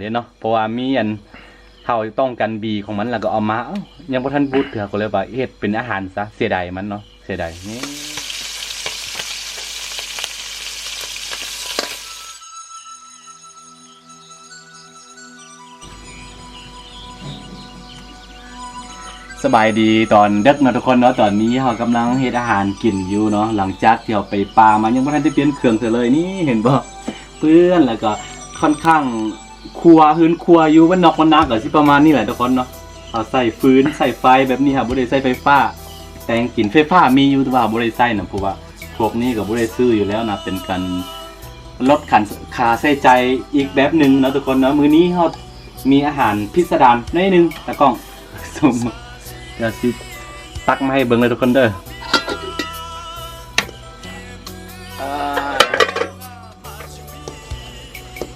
ເດ້ເນາະ ເພາະວ່າມີອັນ ເຮົາຕ້ອງການບີຂອງມັນ ແລ້ວກໍເອົາມາ ເອົ້າ ຍັງບໍ່ທັນບູດເທື່ອ ກໍເລີຍວ່າເຮັດເປັນອາຫານຊະ ເສຍດາຍມັນເນາະ ເສຍດາຍ. ນີ້ ສະບາຍດີຕອນເດິກເນາະທຸກຄົນເນາະ. ຕອນນີ້ເຮົາກຳລັງເຮັດອາຫານກິນຢູ່ເນາະ ຫຼັງຈາກທີ່ເຮົາໄປປ່າມາ ຍັງບໍ່ທັນໄດ້ປ່ຽນເຄື່ອງເທື່ອເລີຍ. ນີ້ເຫັນບໍ່ ເປື້ອນ ແລ້ວກໍຄ່ອນຂ້າງ ຄົວ ເຮືອນຄົວຢູ່ບ້ານນອກບ້ານນາກໍຊິປະມານນີ້ແຫຼະທຸກຄົນເນາະ. ເຮົາໃຊ້ຟືນໃຊ້ໄຟແບບນີ້ ເຮົາບໍ່ໄດ້ໃຊ້ໄຟຟ້າ ແຕ່ງກິນ. ໄຟຟ້າມີຢູ່ ແຕ່ວ່າເຮົາບໍ່ໄດ້ໃຊ້ນຳ ເພາະວ່າພວກນີ້ກໍບໍ່ໄດ້ຊື້ຢູ່ແລ້ວນະ ເປັນການລົດຄັນ ຄ່າໃຊ້ຈ່າຍອີກແບບໜຶ່ງເນາະທຸກຄົນເນາະ. ມື້ນີ້ເຮົາມີອາຫານພິດສະດານໜ້ອຍໜຶ່ງ ຕາກ້ອງ ສົມ ດຽວຊິຕັກມາໃຫ້ເບິ່ງເດີທຸກຄົນເດີ.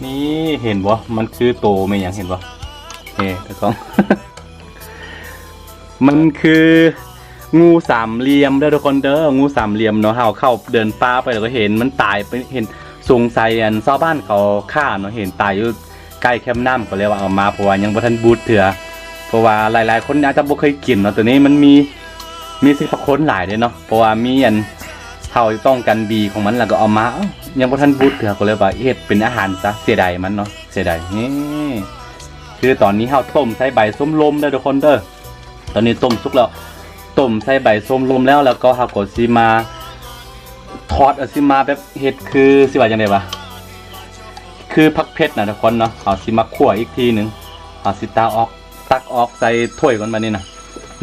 ນີ້ເຫັນບໍ່ ມັນຄືໂຕແມ່ນຫຍັງ ເຫັນບໍ່ ເອີ ຕາກ້ອງ ມັນຄືງູສາມຫຼ່ຽມເດີທຸກຄົນເດີ ງູສາມຫຼ່ຽມເນາະ. ເຮົາເຂົ້າເດີນປ່າໄປແລ້ວກໍເຫັນມັນຕາຍ ໄປເຫັນ ສົງໄສອັນຊາວບ້ານເຂົາຂ້າເນາະ ເຫັນຕາຍຢູ່ໃກ້ແຄມນ້ຳ ກໍເລີຍວ່າເອົາມາ ເພາະວ່າຍັງບໍ່ທັນບູດເທື່ອ ເພາະວ່າຫຼາຍໆຄົນອາດຈະບໍ່ເຄີຍກິນເນາະ. ໂຕນີ້ມັນມີ ມີສິດພະຄຸນຫຼາຍເດ້ເນາະ ເພາະວ່າມີອັນ ເຮົາຕ້ອງການບີຂອງມັນ ແລ້ວກໍເອົາມາ ເອົ້າ ຍັງບໍ່ທັນບູດເທື່ອ ກໍເລີຍວ່າເຮັດເປັນອາຫານຊະ ເສຍດາຍມັນເນາະ ເສຍດາຍ. ນີ້ ຄືຕອນນີ້ເຮົາຕົ້ມໃສ່ໃບຊົມລົມເດີທຸກຄົນເດີ. ຕອນນີ້ຕົ້ມສຸກແລ້ວ ຕົ້ມໃສ່ໃບຊົມລົມແລ້ວ ແລ້ວກໍເຮົາກໍຊິມາທອດ ເອົາ ຊິມາແບບເຮັດຄື ຊິວ່າຈັ່ງໃດຫວາ ຄືຜັກເຜັດນະທຸກຄົນເນາະ. ເຮົາຊິມາຂົ້ວອີກທີໜຶ່ງ ເຮົາຊິຕັກອອກ ຕັກອອກໃສ່ຖ້ວຍກ່ອນບາດນີ້ນະ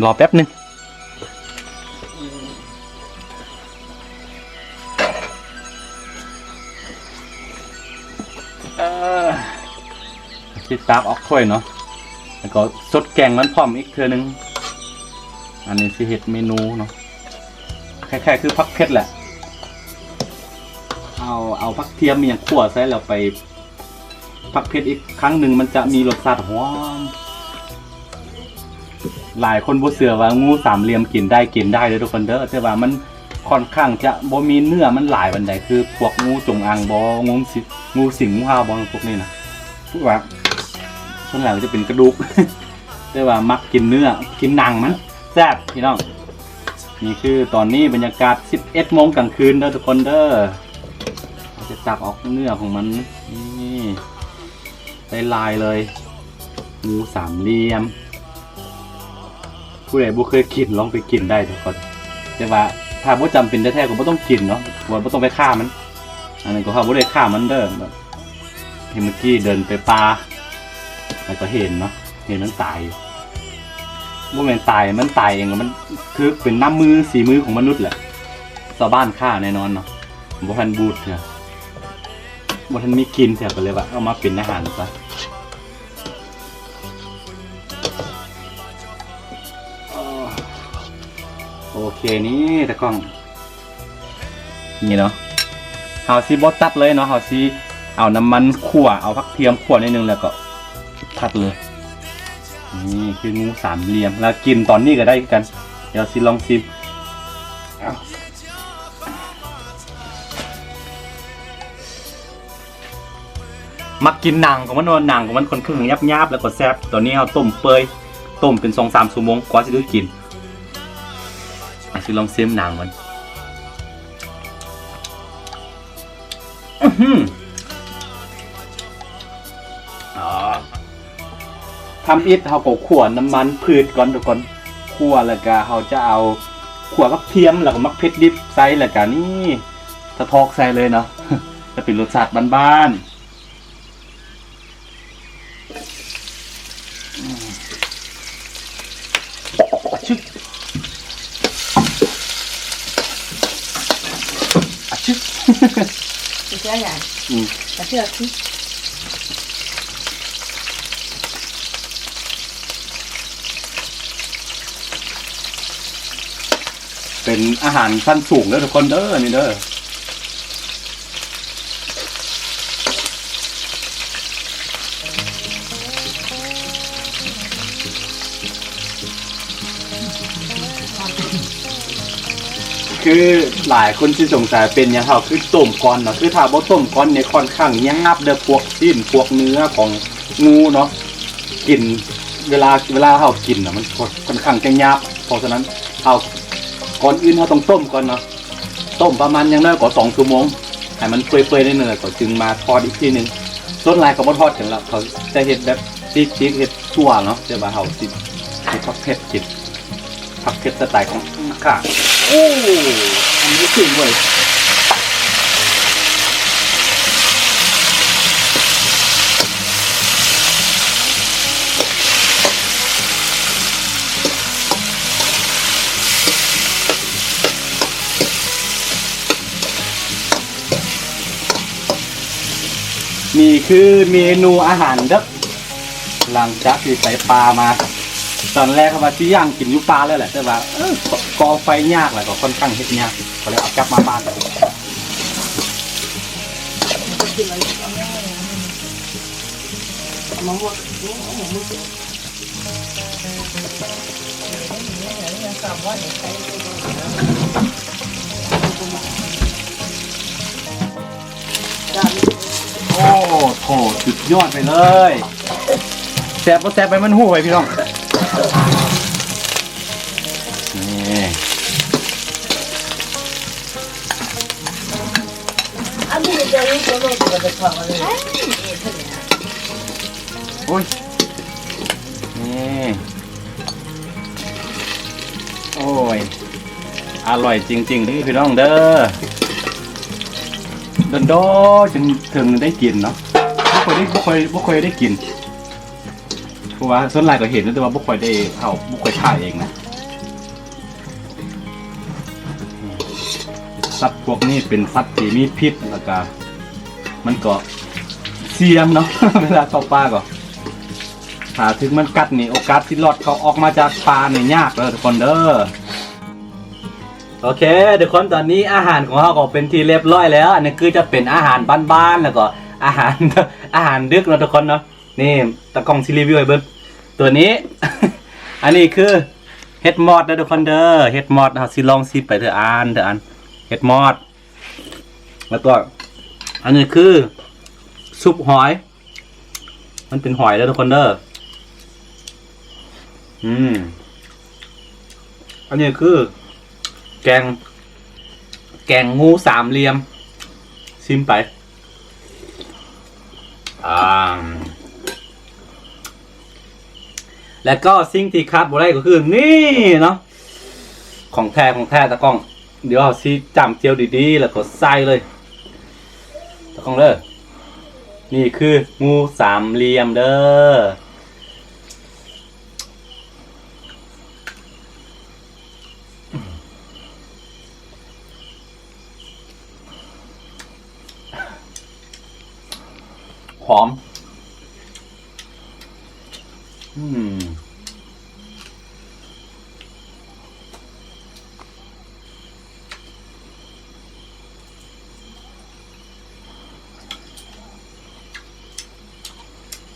ລໍແປັບໜຶ່ງ. ເອີ ຊິຕັກອອກຖ້ວຍເນາະ ແລ້ວກໍຊົດແກງມັນພ້ອມອີກເທື່ອໜຶ່ງ. ອັນນີ້ຊິເຮັດເມນູເນາະ ຄ້າຍໆຄືຜັກເຜັດແຫຼະ ເອົາ ເອົາຜັກທຽມອີ່ຫຍັງຂົ້ວໃສ່ແລ້ວໄປ ຜັກເຜັດອີກຄັ້ງໜຶ່ງ ມັນຈະມີລົດຊາດຫອມ. ຫຼາຍຄົນບໍ່ເຊື່ອວ່າງູສາມຫຼ່ຽມກິນໄດ້ ກິນໄດ້ເດີທຸກຄົນເດີ ແຕ່ວ່າມັນຄ່ອນຂ້າງຈະບໍ່ມີເນື້ອມັນຫຼາຍປານໃດ ຄືພວກງູຈົງອາງບໍ ງູສິ ງູສິງ ງູຫ່າວບໍ ພວກນີ້ນະ ຄືວ່າສ່ວນຫຼາຍມັນຈະເປັນກະດູກ ແຕ່ວ່າມັກກິນເນື້ອ ກິນໜັງມັນແຊບພີ່ນ້ອງ. ນີ້ຄືຕອນນີ້ບັນຍາກາດສິບເອັດໂມງກາງຄືນເດີທຸກຄົນເດີ. ເຮົາຈະຕັກອອກເນື້ອຂອງມັນ ນີ້ ຫຼາຍໆເລີຍ ງູສາມຫຼ່ຽມ. ຜູ້ໃດບໍ່ເຄີຍກິນລອງໄປກິນໄດ້ທຸກຄົນ ແຕ່ວ່າຖ້າບໍ່ຈຳເປັນແທ້ໆກໍບໍ່ຕ້ອງກິນເນາະ ບໍ່ ບໍ່ຕ້ອງໄປຂ້າມັນ. ອັນນີ້ກໍເຮົາບໍ່ໄດ້ຂ້າມັນເດີ ແບບ ເຫັນເມື່ອກີ້ເດີນໄປປ່າ ແລ້ວກໍເຫັນເນາະ ເຫັນມັນຕາຍຢູ່ ບໍ່ແມ່ນຕາຍ ມັນຕາຍເອງ ມັນຄືເປັນນ້ຳມືສີມືຂອງມະນຸດແຫຼະ. ຊາວບ້ານຂ້າແນ່ນອນເນາະ ບໍ່ທັນບູດເທື່ອ ບໍ່ທັນມີກິນເທື່ອ ກໍເລີຍວ່າເອົາມາເປັນອາຫານຊະ. ໂອເຄ ນີ້ຕາກ້ອງ ນີ້ເນາະ ເຮົາຊິບໍ່ຕັດເລີຍເນາະ ເຮົາຊິເອົານ້ຳມັນຂົ້ວ ເອົາຜັກທຽມຂົ້ວໜ້ອຍໜຶ່ງ ແລ້ວກໍຕັດເລີຍ. ນີ້ຄືງູສາມຫຼ່ຽມ ແລ້ວກິນຕອນນີ້ກໍໄດ້ຄືກັນ. ດຽວຊິລອງຊີມ ເອົາ ມັກກິນໜັງຂອງມັນເນາະ ໜັງຂອງມັນຂ້ອນຂ້າງຫຍາບໆ ແລ້ວກໍແຊບ. ຕອນນີ້ເຮົາຕົ້ມເປື່ອຍ ຕົ້ມເປັນສອງສາມຊົ່ວໂມງກວ່າຊິໄດ້ກິນ. ອາ ຊິລອງຊີມໜັງມັນ. ອືຫື ອາ ທຳອິດເຮົາກໍຂົ້ວນ້ຳມັນພືດກ່ອນທຸກຄົນ ຂົ້ວແລ້ວກະເຮົາຈະເອົາ ຂົ້ວຜັກທຽມ ແລ້ວກໍໝາກເຜັດດິບໃສ່ ແລ້ວກະນີ້ ສະທອກໃສ່ເລີຍເນາະ ຈະເປັນລົດຊາດບ້ານໆ. ອາຊຶກ ອາຊຶກ ອືມ ອາຊຶກ ອາຊຶກ ເປັນອາຫານຊັ້ນສູງເດີທຸກຄົນເດີ ນີ້ເດີ. ຄືຫຼາຍຄົນຊິສົງໄສເປັນຫຍັງເຮົາຄືຕົ້ມກ່ອນເນາະ ຄືຖ້າບໍ່ຕົ້ມກ່ອນນີ້ຄ່ອນຂ້າງຫຍາບເດີ ພວກຊີ້ນພວກເນື້ອຂອງ ງູເນາະ ກິນ ເວລາ ເວລາເຮົາກິນນະ ມັນຄ່ອນຂ້າງຈະຫຍາບ. ເພາະສະນັ້ນເຮົາ ກ່ອນອື່ນເຮົາຕ້ອງຕົ້ມກ່ອນເນາະ. ຕົ້ມປະມານຢ່າງໜ້ອຍກໍສອງຊົ່ວໂມງ ໃຫ້ມັນເປື່ອຍໆໜ້ອຍໜຶ່ງ ແລ້ວກໍຈຶ່ງມາທອດອີກທີໜຶ່ງ. ສ່ວນຫຼາຍເຂົາບໍ່ທອດກັນລະ ເຂົາຈະເຮັດແບບ ຊິກໆ ເຮັດຊົ່ວເນາະ. ແຕ່ວ່າເຮົາຊິເຮັດຜັກເຜັດກິນ ຜັກເຜັດສະໄຕຂອງຂ້າ. ໂອ້ ອັນນີ້ຄືເວີຍ. ນີ້ຄືເມນູອາຫານເດິກ ຫຼັງຈາກທີ່ໄປປ່າມາ. ຕອນແລກເຂົາວ່າຊິຍ່າງກິນຢູ່ປ່າເລີຍແຫຼະ ແຕ່ວ່າ ເອີ ກໍ່ໄຟຍາກ ແລ້ວກໍຄ່ອນຂ້າງເຮັດຍາກ ກໍເລີຍເອົາກັບມາບ້ານ. ໂອ້ໂຫ ສຸດຍອດໄປເລີຍ. ແຊບບໍ່ແຊບໃຫ້ມັນຮູ້ໄວ້ພີ່ນ້ອງ. ນີ້ ໂອ້ຍ ນີ້ ໂອ້ຍ ອະລ່ອຍຈິງໆເດີພີ່ນ້ອງເດີ. ດົນໆຈຶ່ງເຖິງໄດ້ກິນເນາະ. ບໍ່ຄ່ອຍໄດ້ ບໍ່ຄ່ອຍ ບໍ່ຄ່ອຍໄດ້ກິນ ເພາະວ່າສ່ວນຫຼາຍກໍເຫັນ ແຕ່ວ່າບໍ່ຄ່ອຍໄດ້ ເຮົາບໍ່ຄ່ອຍຖ່າຍເອງນະ. ສັດພວກນີ້ເປັນສັດທີ່ມີພິດ ແລ້ວກະມັນກໍສ່ຽງເນາະ ເວລາເຂົ້າປ່າກໍ ຖ້າຖືກມັນກັດນີ້ ໂອກາດຊິລອດເຂົ້າອອກມາຈາກປ່ານີ້ຍາກເດີທຸກຄົນເດີ. ໂອເຄ ທຸກຄົນ ຕອນນີ້ອາຫານຂອງເຮົາກໍເປັນທີ່ລຽບຮ້ອຍແລ້ວ. ອັນນີ້ຄືຈະເປັນອາຫານບ້ານໆ ແລ້ວກໍອາຫານ ອາຫານດຶກເນາະທຸກຄົນເນາະ. ນີ້ ຕາກ້ອງຊິຣີວິວໃຫ້ເບິ່ງ ຕົວນີ້ ອັນນີ້ຄືເຫັດມອດເດີທຸກຄົນເດີ. ເຫັດມອດ ເຮົາຊິລອງຊິມໄປເທື່ອອັນ ເທື່ອອັນ. ເຫັດມອດ ແລ້ວກໍ ອັນນີ້ຄືຊຸບຫອຍ ມັນເປັນຫອຍເດີທຸກຄົນເດີ. ອືມ ອັນນີ້ຄືແກງ ແກງງູສາມຫຼ່ຽມ ຊິມໄປ. ອາ ແລ້ວກໍສິ່ງທີ່ຂາດບໍ່ໄດ້ກໍຄືນີ້ເນາະ ຂອງແທ້ ຂອງແທ້ ຕາກ້ອງ. ດຽວເຮົາຊິຈ້ຳຈຽວດີໆ ແລ້ວກໍໃສ່ເລີຍ ຕາກ້ອງເດີ. ນີ້ຄືງູສາມຫຼ່ຽມເດີ. ຫອມ ອືມ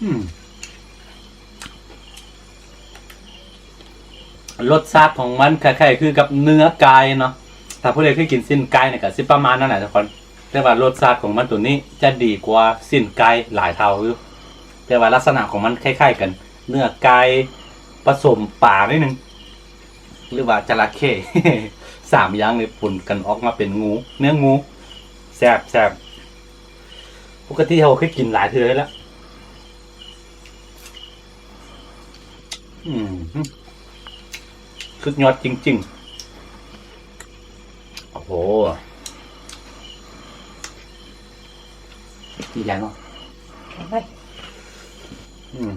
ອືມ ລົດຊາດຂອງມັນຄ້າຍໆຄືກັບເນື້ອໄກ່ເນາະ. ຖ້າຜູ້ໃດເຄີຍກິນຊີ້ນໄກ່ນີ້ກໍຊິປະມານນັ້ນແຫຼະທຸກຄົນ ແຕ່ວ່າລົດຊາດຂອງມັນໂຕນີ້ຈະດີກວ່າຊີ້ນໄກ່ຫຼາຍເທົ່າຢູ່. ແຕ່ວ່າລັກສະນະຂອງມັນຄ້າຍໆກັນ ເນື້ອໄກ່ປະສົມປາໜ້ອຍໜຶ່ງ ຫຼືວ່າຈະລະເຂ້ ສາມຢ່າງນີ້ປົນກັນອອກມາເປັນງູ ເນື້ອງູ ແຊບໆ. ປົກກະຕິເຮົາເຄີຍກິນຫຼາຍເທື່ອແລ້ວ. ອືມ ສຸດຍອດຈິງໆ. ໂອ້ໂຫ ອີກຢ່າງເນາະ. ອືມ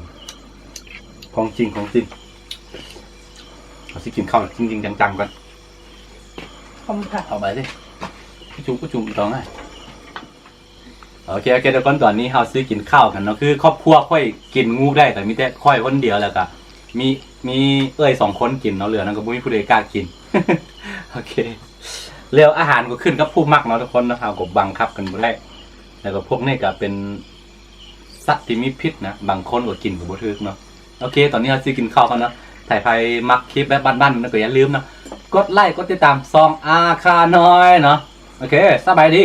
ຂອງຈິງ ຂອງຈິງ. ເຮົາຊິກິນເຂົ້າຈິງໆຈັງໆກ່ອນ. ຂອບຄຸນຄ່ະ. ເອົາໄປຊິ ຈຸ້ມໆ ຕ້ອງໃຫ້ ໂອເຄ ໂອເຄ ທຸກຄົນ ຕອນນີ້ເຮົາຊິກິນເຂົ້າກັນເນາະ. ຄືຄອບຄົວຂ້ອຍກິນງູໄດ້ ກໍມີແຕ່ຂ້ອຍຄົນດຽວ ແລ້ວກໍມີ ມີເອື້ອຍສອງຄົນກິນເນາະ ເຫຼືອນັ້ນກໍບໍ່ມີຜູ້ໃດກ້າກິນ. ໂອເຄ ແລ້ວອາຫານກໍຂຶ້ນກັບຜູ້ມັກເນາະທຸກຄົນເນາະ ເຮົາກໍບັງຄັບກັນບໍ່ໄດ້. ແລ້ວກໍພວກນີ້ກໍເປັນສັດທີ່ມີພິດນະ ບາງຄົນກໍກິນກໍບໍ່ຖືກເນາະ. ໂອເຄ ຕອນນີ້ເຮົາຊິກິນເຂົ້າກ່ອນເນາະ. ຖ້າໃຜມັກຄລິບແບບບ້ານໆ ກໍຢ່າລືມເນາະ ກົດໄລ ກົດຕິດຕາມຊ່ອງອາຄານ້ອຍເນາະ. ໂອເຄ ສະບາຍດີ.